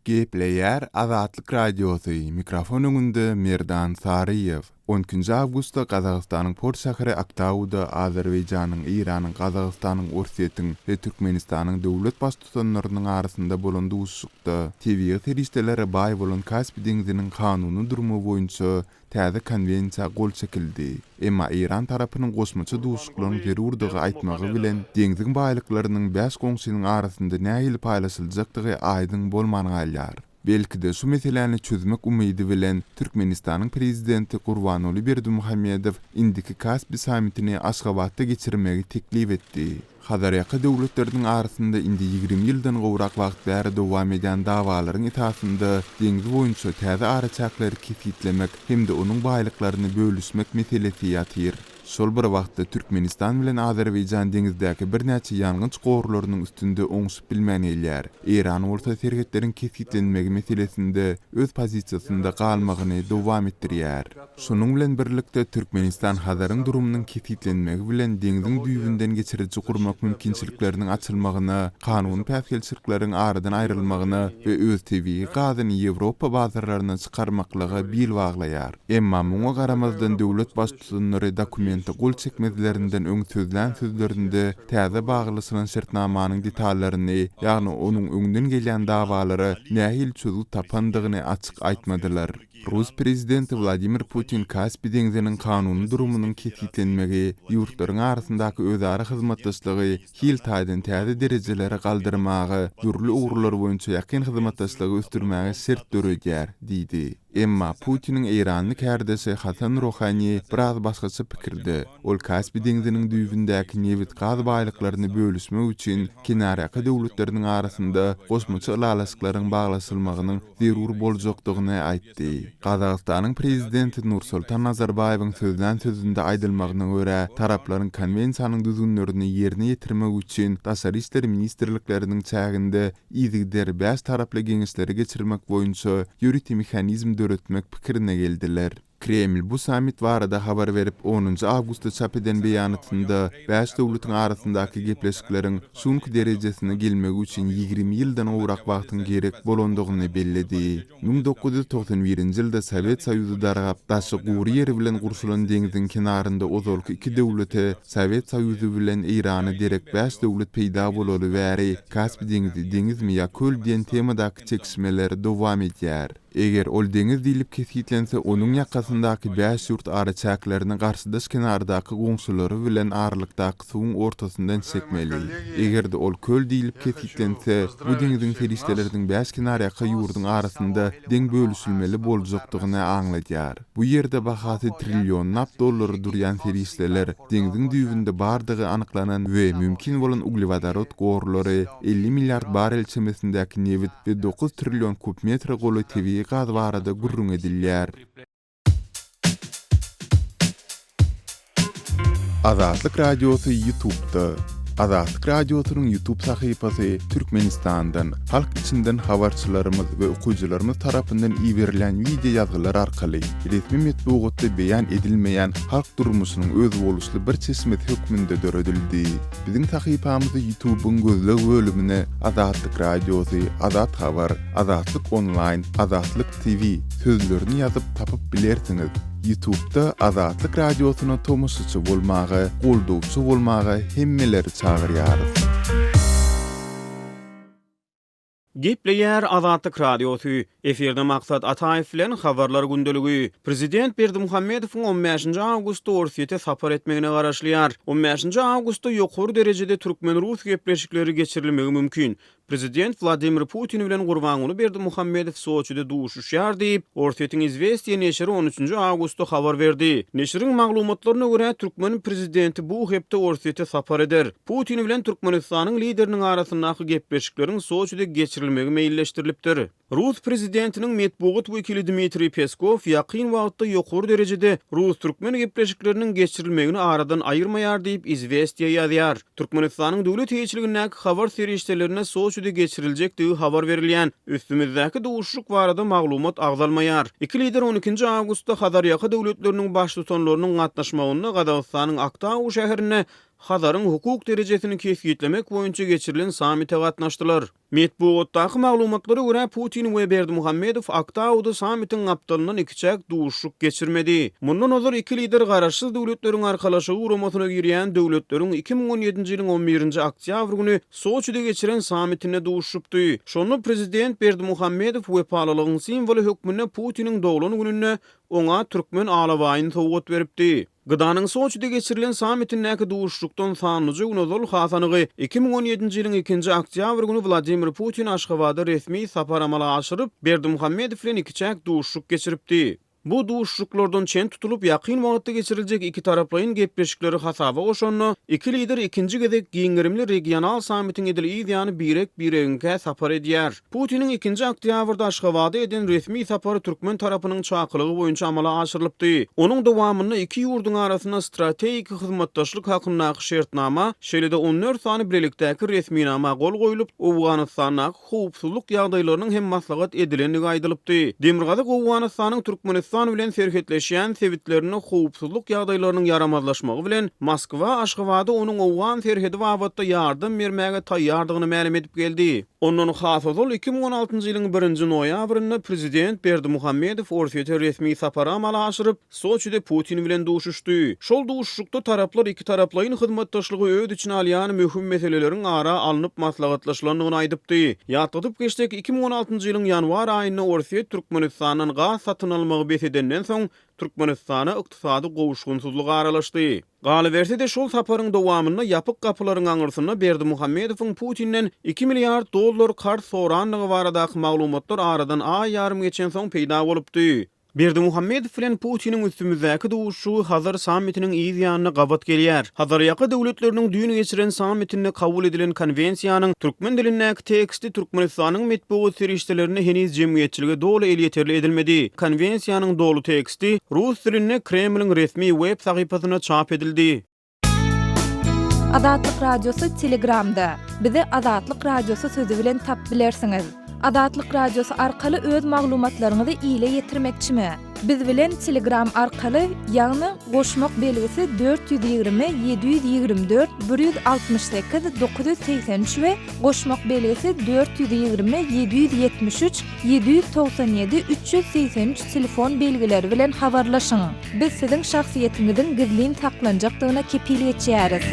Gepleýär Azatlyk Radiosy, mikrofon öňünde Merdan Saryýew. On ikinji awgustda Gazagystanyň port şäheri Aktauda Azerbaýjanyň, Eýranyň, Gazagystanyň, Orsýetiň we Türkmenistanyň döwlet Baştutanlarynyň arasynda bolan duşuşykda tebigy serişdelere baý bolan Kaspi deňziniň kanuny durumy boýunça täze konwensiýa gol çekildi. Emma eýran tarapynyň goşmaça duşuşyklaryň zerurdygy aýtmagy bilen, deňziň baýlyklarynyň bäş goňşynyň arasynda nähili paýlaşyljakdygy aýdyň bolman galýar. Belki-de, şu meseläni çözmek umydy bilen, Türkmenistanyň prezidenti Gurbanguly Berdimuhamedow indiki Kaspi sammitini Aşgabatda geçirmegi teklip etdi. Hazarýaka döwletleriniň arasynda indi 20 ýyldan gowrak wagt bäri dowam edýän dawalaryň esasynda deňiz boýunça täze araçäkleri kesgitlemek hem-de onuň baýlyklaryny bölüşmek meselesi ýatyr. Şol bir wagtda Türkmenistan bilen Azerbaýjan deňizdäki birnäçe ýangyç gorlarynyň üstünde oňşup bilmän gelýär. Eýran bolsa serhetleriň kesgitlenmegi meselesinde öz pozisiýasynda galmagyny dowam etdirýär. Şonuň bilen birlikde, Türkmenistan Hazaryň durumynyň kesgitlenmegi bilen deňziň düýbünden geçiriji gurmak mümkinçilikleriniň açylmagyna, kanuny päsgelçilikleriň aradan aýrylmagyna we öz tebigy gazyny Ýewropa bazarlaryna çykarmaklyga bil baglaýar. Emma muňa garamazdan döwlet Baştutanlary dokumente gol çekmezlerinden öň sözlän sözlerinde täze baglaşylan şertnamanyň detallaryny, ýagny onuň öňden gelýän dawalara nähili çözgüt tapandygyny açyk aýtmadylar. Rus prezidenti Wladimir Putin Kaspi deňziniň kanuny durumynyň kesgitlenmegi ýurtlaryň arasyndaky özara hyzmatdaşlygy hil taýdan täze derejelere galdyrmaga, dürli ugurlar boýunça ýakyn hyzmatdaşlygy ösdürmäge şert döredýär diýdi. Emma Putiniň eýranly kärdeşi Hasan Rohani biraz başgaça pikirde. Ol Kaspi deňziniň düýbündäki nebit-gaz baýlyklaryny bölüşmek üçin kenarýaka döwletleriniň arasynda goşmaça ylalaşyklaryň baglaşylmagynyň zerur boljakdygyny aýtdy. Gazagystanyň Prezidenti Nursultan Nazarbaýewiň sözlän sözünde aýdylmagyna görä, taraplaryň konwensiýanyň düzgünlerini ýerine ýetirmek üçin Daşary işler ministrlikleriniň çäginde yzygider bäştaraply geňeşleri geçirmek boýunça ýörite mehanizm döretmek pikirine geldiler. Kreml bu sammit barada habar berip, onunjy awgustda çap eden beýanatynda bäş döwletiň arasyndaky gepleşikleriň şu günki derejesine gelmegi üçin 20 ýyldan gowrak wagtyň gerek bolandygyny belledi. 1991-nji ýylda Sowet Soýuzy dargap, daşy gury ýer bilen gurşalan deňziň kenarynda ozalky iki döwlete, Sowet Soýuzy bilen Eýrana derek bäş döwlet peýda bolaly bäri Kaspi deňizi deňizmi ýa köl diýen temadaky çekişmeler dowam edýär. Eger ol deňiz diýlip kesgitlense, onuň ýakasyndaky bäş ýurt araçäklerini garşydaş kenardaky goňşulary bilen aralykdaky suwuň ortasyndan çekmeli. Eger-de ol köl diýlip kesgitlense, bu deňziň serişdeleriniň bäş kenarýaka ýurduň arasynda deň bölüşilmeli boljakdygyny aňladýar. Bu ýerde bahasy trillionlap dollara durýan serişdeler, deňziň düýbünde bardygy anyklanan we mümkin bolan uglewodorod gorlary, 50 milliard barrel çemesindäki nebit we dokuz trillion kub metre golaý tebigy gaz barada gürrüň edilýär. Azatlyk Radiosy Ýutubda Azatlyk Radiosynyň Ýutub sahypasy Türkmenistandan, halk içinden habarçylarymyz we okyjylarymyz tarapyndan iberilýän wideo ýazgylar arkaly resmi metbugatda beýan edilmeýän halk durmuşynyň özboluşly bir çeşmesi hökmünde döredildi. Biziň sahypamyzy Ýutubyň gözleg bölümine Azatlyk Radiosy, Azat Habar, Azatlyk Onlaýn, Azatlyk TV sözlerini ýazyp tapyp bilersiňiz. Ýutubda Azatlyk Radiosyna tomaşaçy bolmaga, goldawçy bolmaga hemmeleri çagyrýarys. Gepleýär Azatlyk Radiosy, Efirde Maksat Ataýew bilen Habarlar gündeligi. Prezident Berdimuhamedowyň on bäşinji awgustda Orsýete sapar etmegine garaşylýar. On bäşinji awgustda ýokary derejede türkmen-rus gepleşikleri geçirilmegi mümkin. Prezident Wladimir Putin bilen Gurbanguly Berdimuhamedow Soçide duşuşýar diýip, Orsýetiň Izwestiýa neşiri on üçünji awgustda habar berdi. Neşiriň maglumatlaryna görä, türkmen prezidenti bu hepde Orsýete sapar eder. Putin bilen Türkmenistanyň Lideriniň arasyndaky gepleşikleriň Soçide geçirilmegi meýilleşdirilipdir. Rus prezidentiniň metbugat wekili Dmitriý Peskow ýakyn wagtda ýokary derejede rus-türkmen gepleşikleriniň geçirilmegini aradan aýyrmaýar diýip, Izwestiýa ýazýar. Türkmenistanyň döwlet eýeçiligindäki habar serişdelerinde Soçide geçiriljekdigi habar berilýän üstümizdäki duşuşyk barada maglumat agzalmaýar. Iki lider on ikinji awgustda Hazarýaka döwletleriniň baştutanlarynyň gatnaşmagynda Gazagystanyň Aktau şäherinde. Hazaryň hukuk derejesini kesgitlemek boýunça geçirilen sammite gatnaşdylar. Metbugatdaky maglumatlara görä, Putin we Berdimuhamedow Aktauda sammitiň gapdalyndan ikiçäk duşuşyk geçirmedi. Mundan ozal iki lider Garaşsyz Döwletleriň Arkalaşygy guramasyna girýän döwletleriň 2017-nji ýylyň on birinji oktýabr güni Soçide geçiren sammitinde duşuşypdy. Şonda prezident Berdimuhamedow wepalylygyň simwoly hökmünde Putiniň doglan gününde oňa türkmen alabaýyny sowgat beripdi. GDA-nyň Soçide geçirilen sammitindäki duşuşykdan sanlyja gün ozal, has anygy, 2017-nji ýylyň ikinji oktýabr güni Wladimir Putin Aşgabada resmi sapar amala aşyryp, Berdimuhamedow bilen ikiçäk duşuşyk geçiripdi. Bu duşuşyklardan çen tutulyp, ýakyn wagtda geçiriljek ikitaraplaýyn gepleşikleri hasaba goşanda, iki lider ikinji gezek giň gerimli regional sammitiň edil yz ýany birek-biregiňkä sapar edýär. Putiniň ikinji oktýabrda Aşgabada eden resmi sapary türkmen tarapynyň çakylygy boýunça amala aşyrylypdy. Onuň dowamynda iki ýurduň arasynda strategik hyzmatdaşlyk hakyndaky şertnama, şeýle-de on dört sany bilelikdäki resminama gol goýlup, Owganystandaky howpsuzlyk ýagdaýlarynyň hem maslahat edilendigi aýdylypdy. Demirgazyk Owganystanyň Türkmenistan bilen serhetleşýän sebitlerinde howpsuzlyk ýagdaýlarynyň ýaramazlaşmagy bilen, Moskwa Aşgabada onuň owgan serhedi babatda ýardam bermäge taýýardygyny mälim edip geldi. Ondan has ozal, 2016-njy ýylyň birinji noýabrynda prezident Berdimuhamedow Orsýete resmi sapary amala aşyryp, Soçide Putin bilen duşuşdy. Şol duşuşykda taraplar ikitaraplaýyn hyzmatdaşlygy öz içine alýan möhüm meseleleriň ara alnyp maslahatlaşylandygyny aýdypdy. Ýatladyp geçsek, 2016-njy ýylyň ýanwar aýynda Orsýet Türkmenistandan gaz satyn almagy bes edenden soň, Türkmenistana ykdysady gowuşgynsyzlyk aralaşdy. Galyberse-de, şol saparyň dowamynda ýapyk gapylaryň aňyrsynda Berdimuhamedowyň Putinden iki milliard dollar karz sorandygy baradaky maglumatlar aradan aý ýarym geçensoň peýda bolupdy. Berdimuhamedow bilen Putiniň üstümizdäki duşuşygy Hazar sammitiniň yz ýanyna gabat gelýär. Hazarýaka döwletleriniň düýn geçiren sammitinde kabul edilen konwensiýanyň türkmen dilindäki teksti Türkmenistanyň metbugat serişdelerinde heniz jemgyýetçilige doly elýeterli edilmedi. Konwensiýanyň doly teksti rus dilinde Kremliň resmi web sahypasynda çap edildi. Azatlyk Radiosy Telegramda, Bizi Azatlyk Radiosy sözi bilen tapyp bilersiňiz. Azatlyk Radiosy arkaly öz maglumatlaryňyzy ile ýetirmekçimi? Biz bilen Telegram arkaly, ýagny goşmak belgisi 420 724 168 983 we goşmak belgisi 420 773 797 383 telefon belgileri bilen habarlaşyň. Biz siziň şahsyýetiňiziň gizlin saklanjakdygyna kepil geçýäris.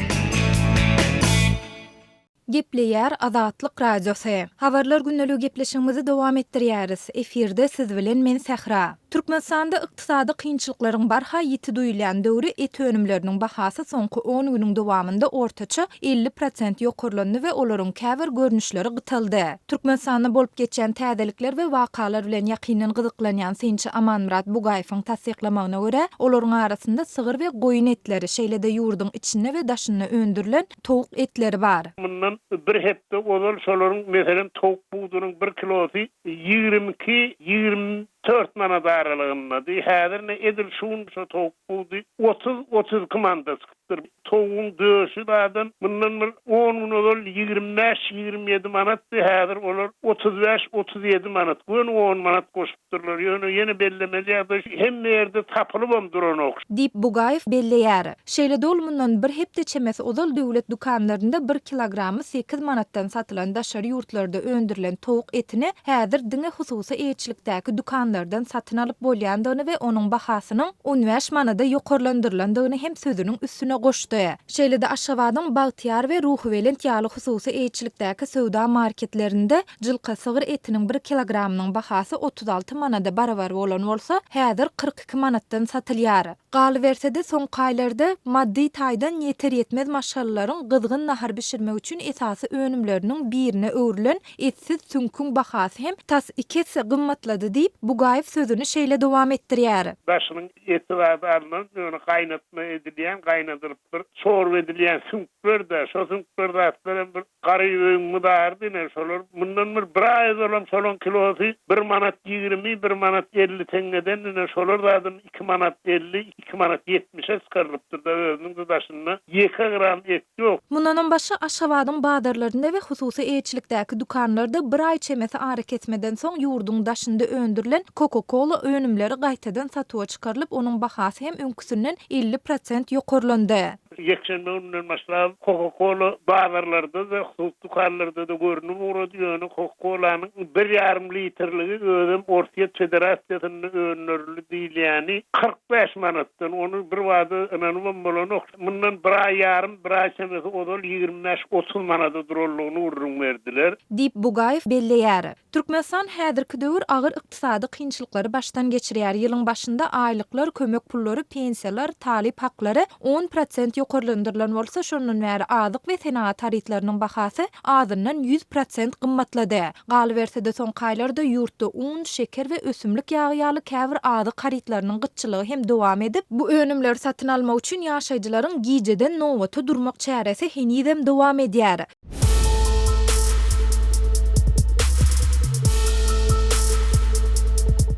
Gepleýär Azatlyk Radiosy. Habarlar gündeligi gepleşigimizi dowam etdirýäris. Efirde siz bilen men Sähra. Türkmenistanda ykdysady kynçylyklaryň barha ýiti duýulýan döwri et önümleriniň bahasy soňky on günüň dowamynda ortaça 50 prosent ýokarlandy we olaryň käbir görnüşleri gytaldy. Türkmenistanda bolup geçýän täzelikler we wakalar bilen ýakyndan gyzyklanýan synçy Amanmyrat Bugaýewiň tassyklamagyna görä, olaryň arasynda sygyr we goýun etleri, şeýle-de ýurduň içinde we daşynda öndürilen towuk etleri bar. Mundan bir hepde ozal şolaryň, meselem, towuk budunyň bir kilosy 22, 24 manat aralygyndady. Häzir ine edil şu gün şo towuk budy 30, 32 manada çykypdyr. Towugyň döşi zaten mundan bir on gün ozal 25, 27 manatdy, häzir olar 35, 37 manat, göni on manat goşupdyrlar. Ýöne ýene bellemeli ýagdaý şu, hemme ýerde tapylybam duranok. Diýip, Bugaýew belleýär. Şeýle-de ol mundan bir hepde çemesi ozal döwlet dükanlarynda bir kilogramy sekiz manatdan satylan daşary ýurtlarda öndürilen towuk etini häzir diňe hususy eýeçilikdäki dükanlardan satyn alyp bolýandygyny we onuň bahasynyň on bäş manada ýokarlandyrylandygyny hem sözüniň üstüne goşdy. Şeýle-de Aşgabadyň Bagtyýar we Ruhubelent ýaly hususy eýeçilikdäki söwda marketlerinde jylka sygyr etiniň bir kilogramynyň bahasy 36 manada barabar bolan bolsa, häzir 42 manatdan satylýar. Galyberse-de, soňky aýlarda maddy taýdan ýeter-ýetmez maşgalalaryň gyzgyn nahar bişirmek üçin esasy önümleriniň birine öwrülen etsiz süňküň bahasy hem tas iki esse gymmatlady diýip, Bugaýew sözüni şeýle dowam etdirýär. Daşynyň eti zady alnan, ýöne gaýnatma edilýän, gaýnadylyp bir çorba edilýän süňkler-dä, şo süňkler zatlar hem bir Garyp öýüň mydary ine şolar. Mundan bir bir aý ozalam şolaň kilosy bir manat 20, bir manat 50 teňňeden ine şolar zadam iki manat 50, iki manat ýetmişe çykarylypdyr-da özüniň-de daşynda ýeke gram et ýok. Mundanam başga Aşgabadyň bazarlarynda we hususy eýeçilikdäki dükanlarda bir aý çemesi arakesmeden soň ýurduň daşynda öndürilen Coca-Cola önümleri gaýtadan satuwa çykarylyp, onuň bahasy hem öňküsinden 50 prosent ýokarlandy. Ýekşenbe gününden başlap Coca-Cola bazarlarda-da, hususy dükanlarda-da görnüp ugrady. Ýöne Coca-Colanyň bir ýarym litrligi özem Orsýet Federasiýasynda öndürildi diýilýäni 45 manatdan. Ony birbada ynanybam bolanok. Mundan bir aý ýarym, bir aý çemesi ozal 25-30 manada duranlygyny gürrüň berdiler. Diýip, Bugaýew belleýär. Türkmenistan häzirki döwür agyr ykdysady kynçylyklary başdan geçirýär. Ýylyň başynda aýlyklar, kömek pullary, pensiýalar, talyp haklary on prosent ýokarlandyrylan bolsa, şondan bäri azyk we senagat harytlarynyň bahasy azyndan 100% gymmatlady. Galyberse-de, soňky aýlarda ýurtda un, şeker we ösümlik ýagy ýaly käbir azyk harytlarynyň gytçylygy hem dowam edip, bu önümleri satyn almak üçin ýaşaýjylaryň gijeden nobata durmak çäresi henizem dowam edýär.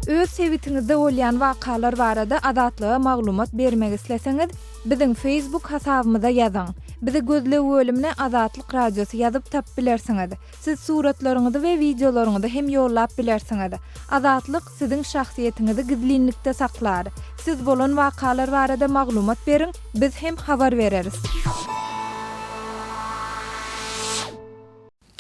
Öz sebitiňizde bolýan wakalar barada Azatlyga maglumat bermek isleseňiz, biziň Facebook hasabymyza ýazyň. Bizi gözleg bölümine Azatlyk Radiosy ýazyp tapyp bilersiňiz. Siz suratlaryňyzy we wideolaryňyzy hem ýollap bilersiňiz. Azatlyk siziň şahsyýetiňizi gizlinlikde saklar. Siz bolan wakalar barada maglumat beriň, biz hem habar bereris.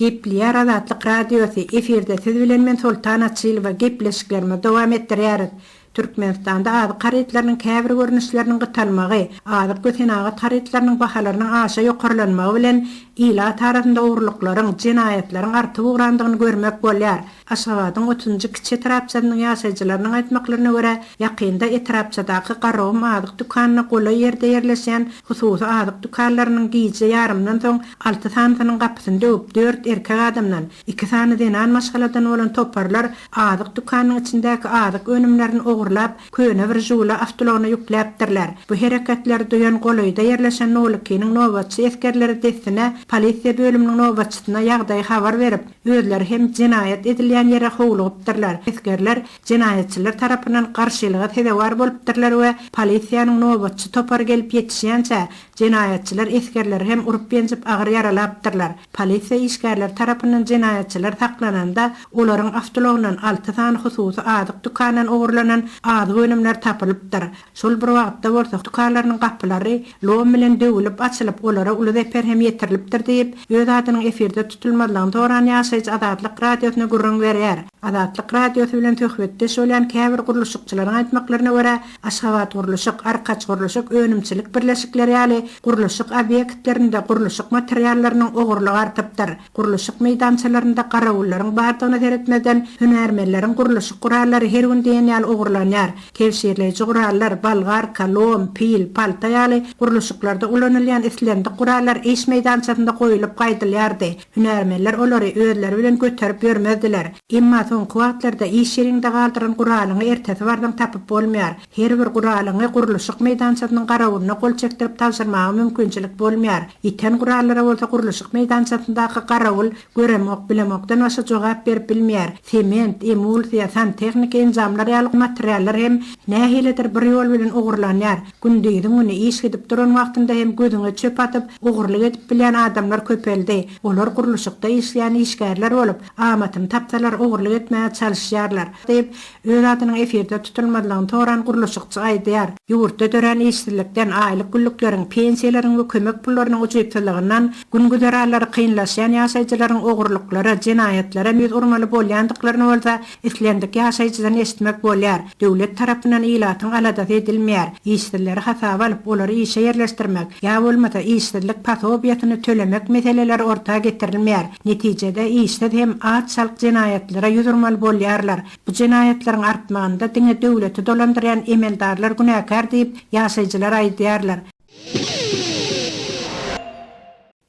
Gepleýär Azatlyk Radiosy, efirde siz bilen men Soltan Açylowa, gepleşiklerimizi dowam etdirýäris. Türkmenistanda azyk harytlarynyň käbir görnüşleriniň gytalmagy, azyk we senagat harytlarynyň bahalarynyň aşa ýokarlanmagy bilen ilat arasynda ogurlyklaryň, jenaýatlaryň artyp ugrandygyny görmek bolýar. Aşgabadyň otuzynjy kiçi etrapçasynyň ýaşaýjylarynyň aýtmaklaryna görä, ýakynda etrapçadaky Garagum azyk dükanyna golaý ýerde ýerleşýän hususy azyk dükanlarynyň gije ýarymdan soň alty sanysynyň gapysyny döwüp, dört erkek adamdan, iki sany zenan maşgaladan bolan toparlar azyk dükanynyň içindäki azyk önümlerini ogurlap, köne bir Žigula awtoulagyna ýükläpdirler. Bu hereketleri duýan golaýda ýerleşen Nolykiniň nobatçy esgerleri dessine polisiýa bölüminiň nobatçysyna ýagdaýy habar berip, özleri hem jenaýat edilýän ýere howlugypdyrlar. Esgerler jenaýatçylar tarapyndan garşylyga sezewar bolupdyrlar we polisiýanyň nobatçy topary gelip ýetişýänçä, jenaýatçylar esgerleri hem urup-ýenjip agyr ýaralapdyrlar. Polisiýa işgärleri tarapyndan jenaýatçylar saklananda, olaryň awtoulagyndan alty sany hususy azyk dükandan ogurlanan azyk önümleri tapylypdyr. Şol bir wagtda bolsa, dükanlarynyň gapylary lom bilen döwülip açylyp, olara uly zeper hem ýetirilipdir diýip, öz adynyň efirde tutulmazlygyny soran ýaşaýjy Azatlyk Radiosyna gürrüň berýär. Azatlyk Radiosy bilen söhbetdeş bolýan käbir gurluşykçylaryň aýtmaklaryna görä, Aşgabatgurluşyk, Arkaçgurluşyk önümçilik birleşikleri ýaly gurluşyk obýektlerinde gurluşyk materiallarynyň ogurlygy artypdyr. Gurluşyk meýdançalarynda garawullaryň bardygyna seretmezden, hünärmenleriň gurluşyk gurallary her gün diýen ýaly ogurlanýar. Kebşirleýji gurallar, bolgarka, lom, pil, palta ýaly gurluşyklarda ulanylýan islendik gurallar iş meýdançasynda goýulyp gaýdylýardy. Hünärmenler olary özleri bilen göterip ýörmezdiler. Emma soňky wagtlarda iş ýeriňde galdyran guralyňy ertesi barsaň tapyp bolmaýar. Her bir guralyňy gurluşyk meýdançasynyň garawulyna gol çekdirip tabşyrmaga mümkinçilik bolmaýar. Ýiten gurallara bolsa gurluşyk meýdançasyndaky garawul göremok, bilemokdan başga jogap berip bilmeýär. Sement, emulsiýa, santehniki enjamlar ýaly materiallar hem nähilidir bir ýol bilen ogurlanýar. Gündiziň güni iş gidip duran wagtynda hem gözüňe çöp atyp, ogurlyk edip bilýän adamlar köpeldi. Olar gurluşykda işleýän işgärler bolup, amatyny tapsalar ogurlyk etmäge çalyşýarlar, diýip, öz adynyň efirde tutulmazlygyny soran gurluşykçy aýdýar. Ýurtda dörän işsizlikden, aýlyk-günlükleriň, pensiýalaryň we kömek pullarynyň ujypsyzlygyndan gün-güzeranlary kynlaşýan ýaşaýjylaryň ogurlyklara, jenaýatlara ýüz urmaly bolýandyklaryny bolsa islendik ýaşaýjydan eşitmek bolýar. Döwlet tarapyndan ilatyň aladasy edilmeýär. Işsizleri hasaba alyp, olary işe ýerleşdirmek, ýa bolmasa işsizlik posobiýasyny tölemek meseleleri orta getirilmeýär. Netijede, işsiz hem aç-salk jenaýatlara ýüz urmaly bolýarlar. Bu jenaýatlaryň artmagynda diňe döwleti dolandyrýan emeldarlar günäkär diýip, ýaşaýjylar aýdýarlar.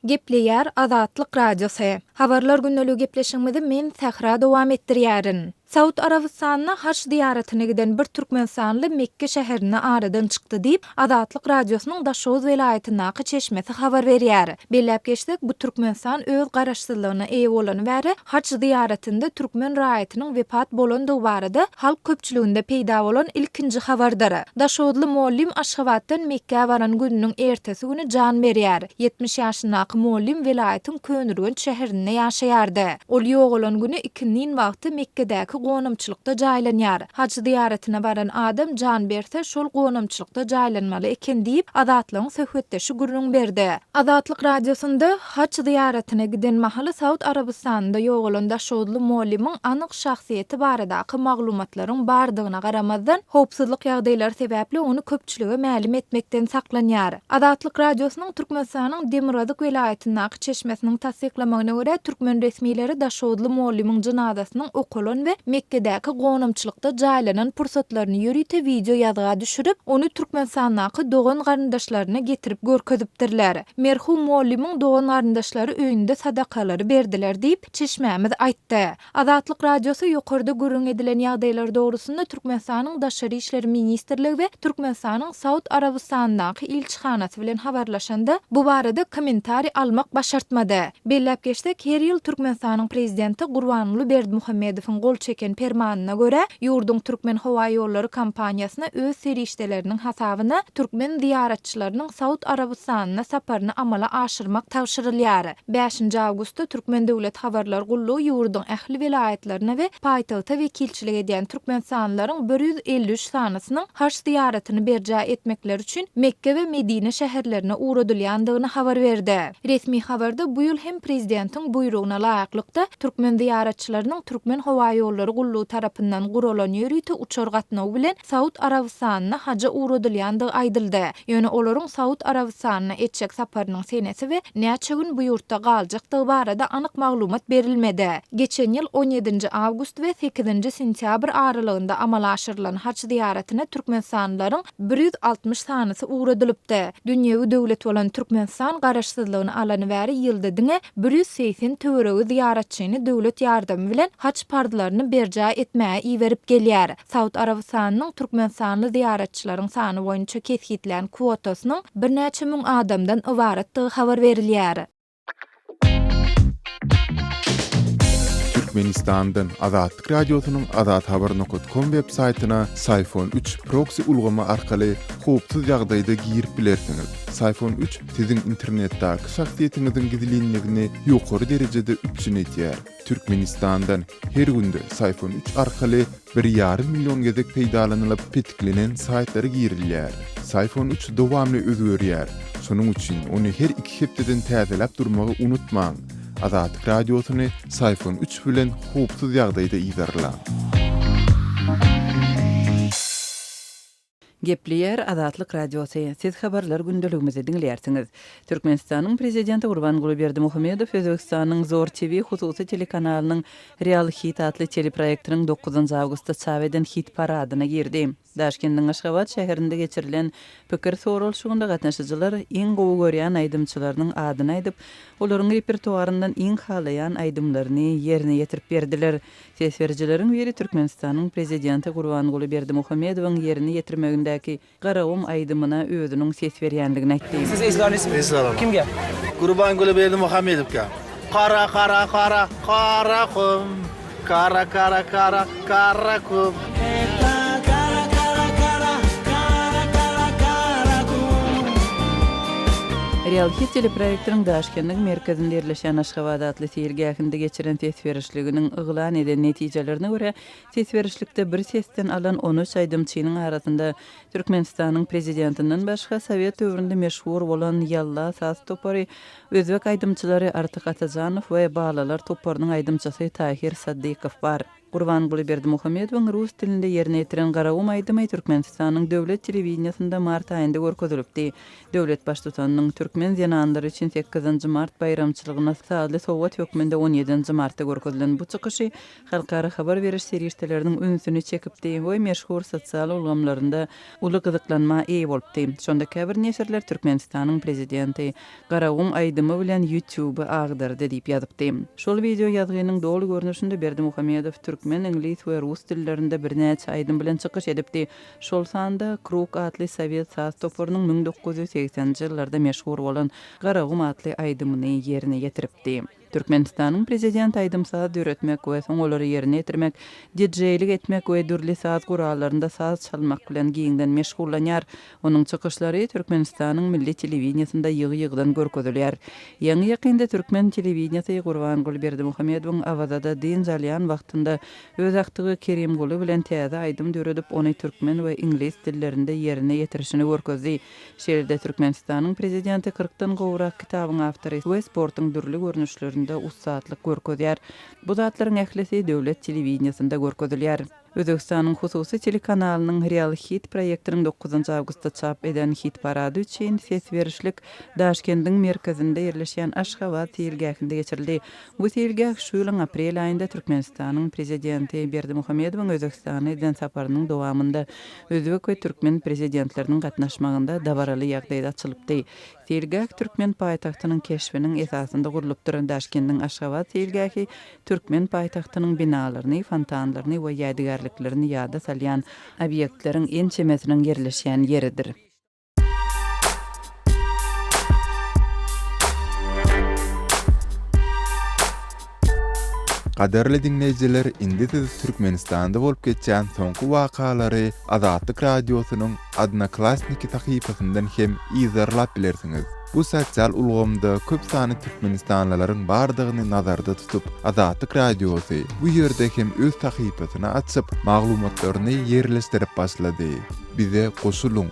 Gepleýär Azatlyk Radiosy. Habarlar gündeligi gepleşigimizi men Sähra dowam etdirýärin. Saud Arabystanyna haj zyýaratyna giden bir türkmenistanly Mekge şäherinde aradan çykdy diýip, Azatlyk Radiosynyň Daşoguz welaýatyndaky çeşmesi habar berýär. Belläp geçsek, bu Türkmenistan öz garaşsyzlygyna eýe bolany bäri haj zyýaratynda türkmen raýatynyň wepat bolandygy barada halk köpçüliginde peýda bolan ilkinji habardyr. Daşoguzly mugallym Aşgabatdan Mekgä baran gününiň ertesi güni jan berýär. 70 ýaşyndaky mugallym welaýatyň Köneürgenç şäherinde ýaşaýardy. Ol ýogalan güni ikindin wagty Mekgedäki. gonamçylykda jaýlanýar. Haj zyýaratyna baran adam jan berse, şol gonamçylykda jaýlanmaly eken diýip, Azatlygyň söhbetdeşi gürrüň berdi. Azatlyk Radiosynda haj zyýaratyna giden mahaly Saud Arabystanynda ýogalan daşoguzly mugallymyň anyk şahsyýeti baradaky maglumatlaryň bardygyna garamazdan, howpsuzlyk ýagdaýlary sebäpli ony köpçülige mälim etmekden saklanýar. Azatlyk Radiosynyň Türkmenistanyň demirgazyk welaýatyndaky çeşmesiniň tassyklamagyna görä, türkmen resmileri daşoguzly mugallymyň jynazasynyň okalan we Mekgedäki gonamçylykda jaýlanan pursatlaryny ýörite wideo ýazga düşürip, ony Türkmenistandaky dogan-garyndaşlaryna getirip görkezipdirler. Merhum mugallymyň dogan-garyndaşlary öýünde sadakalary berdiler diýip, çeşmämiz aýtdy. Azatlyk Radiosy ýokarda gürrüň edilen ýagdaýlar dogrusynda Türkmenistanyň Daşary işler ministrligi we Türkmenistanyň Saud Arabystanyndaky ilçihanasy bilen habarlaşanda, bu barada kommentariý almak başartmady. Belläp geçsek, her ýyl Türkmenistanyň Prezidenti Gurbanguly Berdimuhamedowyň gol çeken Permanyna görä, ýurduň Türkmenhowaýollary kompaniýasyna öz serişdeleriniň hasabyna türkmen zyýaratçylarynyň Saud Arabystanyna saparyny amala aşyrmak tabşyrylýar. Bäşinji awgustda Türkmen döwlet habarlar gullugy ýurduň ähli welaýatlaryna we paýtagta wekilçilik edýän türkmenistanlylaryň 153 sanysynyň haj zyýaratyny berjaý etmekleri üçin Mekge we Medine şäherlerine ugradylýandygyny habar berdi. Resmi habarda bu ýyl hem prezidentiň buýrugyna laýyklykda, türkmen zyýaratçylarynyň Türkmenhowaýollary gullugy tarapyndan guralan ýörite uçar gatnawy bilen Saud Arabystanyna haja ugradylýandygy aýdyldy. Ýöne olaryň Saud Arabystanyna etjek saparynyň senesi we näçe gün bu ýurtda galjakdygy barada anyk maglumat berilmedi. Geçen ýyl on ýedinji awgust we sekizinji sentýabr aralygynda amala aşyrylan haj zyýaratyna türkmenistanlylaryň 160 sanysy ugradylypdy. Dünýewi döwlet bolan Türkmenistan garaşsyzlygyny alany bäri ýylda diňe 180 töweregi zyýaratçyny döwlet ýardamy bilen haj parzlaryny berjaý etmäge iberip gelýär. Saud Arabystanynyň türkmenistanly zyýaratçylaryň sany boýunça kesgitlän kwotasynyň birnäçe müň adamdan ybaratdygy habar berilýär. Türkmenistandan Azatlyk Radiosynyň azathabar nokat kom web saýtyna Syfon üç proksi ulgamy arkaly howpsuz ýagdaýda girip bilersiňiz. Syfon üç siziň internetdäki şahsyýetiňiziň gizlinligini ýokary derejede üpjün edýär. Türkmenistandan her günde Syfon üç arkaly bir ýarym million gezek peýdalanylyp petiklenen saýtlara girilýär. Syfon üç dowamly özgerýär. Şonuň üçin ony her iki hepdeden täzeläp durmagy unutmaň. Azatlyk Radiosyny Syfon üç bilen howpsuz ýagdaýda yzarlaň. Gepleýär Azatlyk Radiosy, Siz habarlar gündeligimizi diňleýärsiňiz. Türkmenistanyň Prezidenti Gurbanguly Berdimuhamedow Özbegistanyň Zor TV hususy telekanalynyň Real Hit atly teleproýektiniň dokuzynjy awgustda çap eden hit paradyna girdi. Daşkendiň Aşgabat şäherinde geçirilen pikir soralyşygynda gatnaşyjylar iň gowy görýän aýdymçylarynyň adyny aýdyp, olaryň repertuaryndan iň halaýan aýdymlaryny ýerine ýetirip berdiler. Ses berijileriň biri Türkmenistanyň Prezidenti Gurbanguly Berdimuhamedowyň ýerine ýetirmegindäki Garagum aýdymyna özüniň ses berýändigini aýtdy. Siz eýzlanysmy? Eýzlanaman. Kimge? Gurbanguly Berdimuhamedowga. Kara kara kara Karakum Kara kara kara Karakum. Real Hit teleproýektynyň Daşkendiň merkezinde ýerleşýän Aşgabat atly seýilgähinde geçiren ses berişliginiň yglan eden netijelerine görä, ses berişlikde bir sesden alan on üç aýdymçynyň arasynda Türkmenistanyň Prezidentinden başga sowet döwründe meşhur bolan Ýalla saz topary, özbek aýdymçylary Artyk Atajanow we Balalar toparynyň aýdymçysy Tahir Saddykow bar. Gurbanguly Berdimuhamedowyň rus dilinde ýerine ýetiren Garagum aýdymy Türkmenistanyň döwlet telewideniýesinde mart aýynda görkezilipdi. Döwlet Baştutanynyň türkmen zenanlary üçin sekizinji mart baýramçylygyna sazly sowgat hökmünde on ýedinji martda görkezilen bu çykyşy halkara habar beriş serişdeleriniň ünsüni çekipdi we meşhur sosial ulgamlarynda uly gyzyklanma eýe bolupdy. Şonda käbir neşirler Türkmenistanyň Prezidenti Garagum aýdymy bilen YouTube-y agdardy diýip ýazypdy. Şol wideo ýazgynyň doly görnüşinde Berdimuhamedow türkmen, iňlis we rus dillerinde birnäçe aýdym bilen çykyş edipdi. Şol sanda Krug atly sowet saz toparynyň 1980-nji ýyllarda meşhur bolan Garagum atly aýdymyny ýerine ýetiripdi. Türkmenistanyň Prezidenti aýdym-saz döretmek we soň olary ýerine ýetirmek, dijeýlik etmek we dürli saz gurallarynda saz çalmak bilen giňden meşgullanýar. Onuň çykyşlary Türkmenistanyň milli telewideniýesinde ýygy-ýygydan görkezilýär. Ýaňy-ýakynda türkmen telewideniýesi Gurbanguly Berdimuhamedowyň Awazada dynç alýan wagtynda öz agtygy Kerimguly bilen täze aýdym döredip, ony türkmen we iňlis dillerinde ýerine ýetirişini görkezdi. Şeýle-de Türkmenistanyň Prezidenti kyrkdan gowrak kitabyň awtory we sportuň dürli görnüşlerinde ussatlyk görkezýär. Bu zatlaryň ählisi döwlet telewideniýesinde görkezilýär. Özbegistanyň hususy telekanalynyň Real Hit proýektiniň dokuzynjy awgustda çap eden hit-parady üçin ses berişlik Daşkendiň merkezinde ýerleşýän Aşgabat seýilgähinde geçirildi. Bu seýilgäh şu ýylyň aprel aýynda Türkmenistanyň Prezidenti Berdimuhamedowyň Özbegistana eden saparynyň dowamynda özbek we türkmen Prezidentleriniň gatnaşmagynda dabaraly ýagdaýda açylypdy. Seýilgäh türkmen paýtagtynyň keşbiniň esasynda gurlupdyr. Daşkendiň Aşgabat seýilgähi türkmen paýtagtynyň binalaryny, fontanlaryny we ýadygärliklerini ýada salýan obýektleriň ençemesiniň ýerleşýän ýeridir. Gadyrly diňleýjiler, indi siz Türkmenistanda bolup geçýän soňky wakalary Azatlyk Radiosynyň Odnoklassniki sahypasyndan hem yzarlap bilersiňiz. Bu sosial ulgamda köp sanly türkmenistanlylaryň bardygyny nazarda tutup, Azatlyk Radiosy bu ýerde hem öz sahypasyny açyp, maglumatlaryny ýerleşdirip başlady. Bize goşulyň!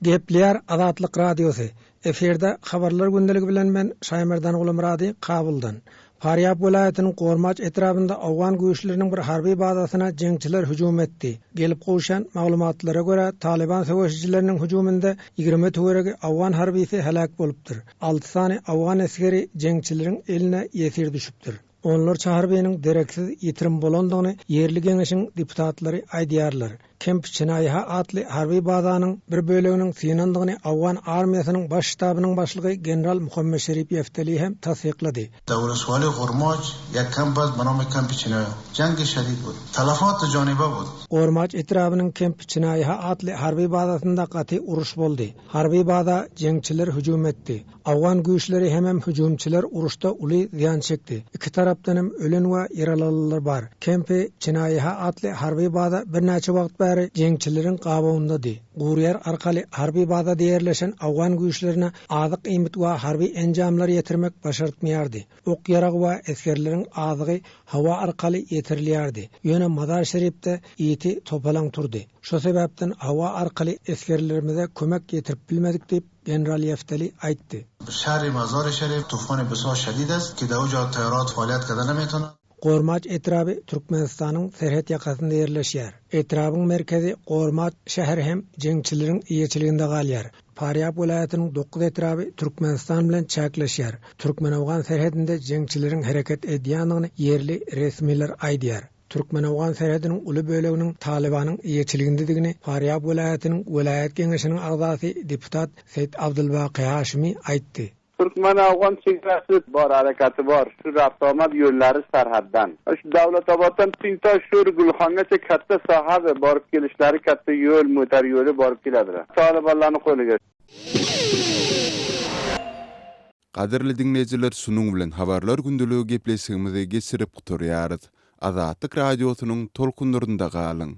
Gepleýär Azatlyk Radiosy, Efirde Habarlar gündeligi bilen men Şaýmerdan Gulumyrady Kabuldan. Farýab welaýatynyň Gormaç etrabynda owgan güýçleriniň bir harby bazasyna jeňçiler hüjüm etdi. Gelip gowşan maglumatlara görä, Talyban söweşijileriniň hüjüminde 20 töweregi owgan harbysy heläk bolupdyr. Alty sany owgan esgeri jeňçileriň eline ýesir düşüpdir. Onlarça harbynyň dereksiz ýitirim bolandygyny ýerli geňeşiň deputatlary aýdýarlar. Kemp Çinaýha atly harby bazanyň bir böleginiň synandygyny owgan armiýasynyň baş ştabynyň başlygy general Muhammet Şerip Ýefteli hem tassyklady. Dar ولسوالی Ghormach یک کمپ است به نام کمپ چینایا جنگ شدید بود تلفات دو جانبه بود. Gormaç etrabynyň Kemp Çinaýha atly harby bazasynda gaty uruş boldy. Harby baza jeňçiler hüjüm etdi. Owgan güýçleri hemem hüjümçiler uruşda uly zyýan çekdi. Iki tarapdan hem ölen we ýaralanlar bar. Kempi Çinaýha atly harby baza birnäçe wagt bäri jeňçileriň gabawyndady. Gury ýer arkaly harby bazada ýerleşen owgan güýçlerine azyk-iýmit we harby enjamlar ýetirmek başartmaýardy. Ok-ýarag we esgerleriň azygy howa arkaly ýetirilýärdi. Ýöne Mazar-Şerifde ýiti topalaň turdy. Şo sebäpden howa arkaly esgerlerimize kömek ýetirip bilmedik diýip, general Ýefteli aýtdy. Şähri Mazar-i Şerif tufany besar şedid est ki der uca taýarat faaliyat kerda nemeýtana. Gormaç etraby Türkmenistanyň serhet ýakasynda ýerleşýär. Etrabyň merkezi Gormaç şäheri hem jeňçileriň eýeçiliginde galýar. Farýab welaýatynyň dokuz etraby Türkmenistan bilen çäkleşýär. Türkmen-owgan serhedinde jeňçileriň hereket edýändigini ýerli resmiler aýdýar. Türkmen-owgan serhediniň uly böleginiň Talybanyň eýeçiligindedigini Farýab welaýatynyň welaýat geňeşiniň agzasy deputat Seýit Abdulbaky Haşimi aýtdy. Türkmen-owgan çegrasy bar, hareketi bar. Şu raft-omad ýollary serhetden. Şu Döwletabatdan Tinta Şur Gülhangaça katta sahadyr, baryp gelişleri katta ýol, motor ýoly baryp gelediler. Talybanlaryň goly. Gadyrly diňleýjiler şunuň bilen Habarlar gündeligi gepleşigimizi geçirip gutarýarys. Azatlyk Radiosynyň tolkunlarynda galyň!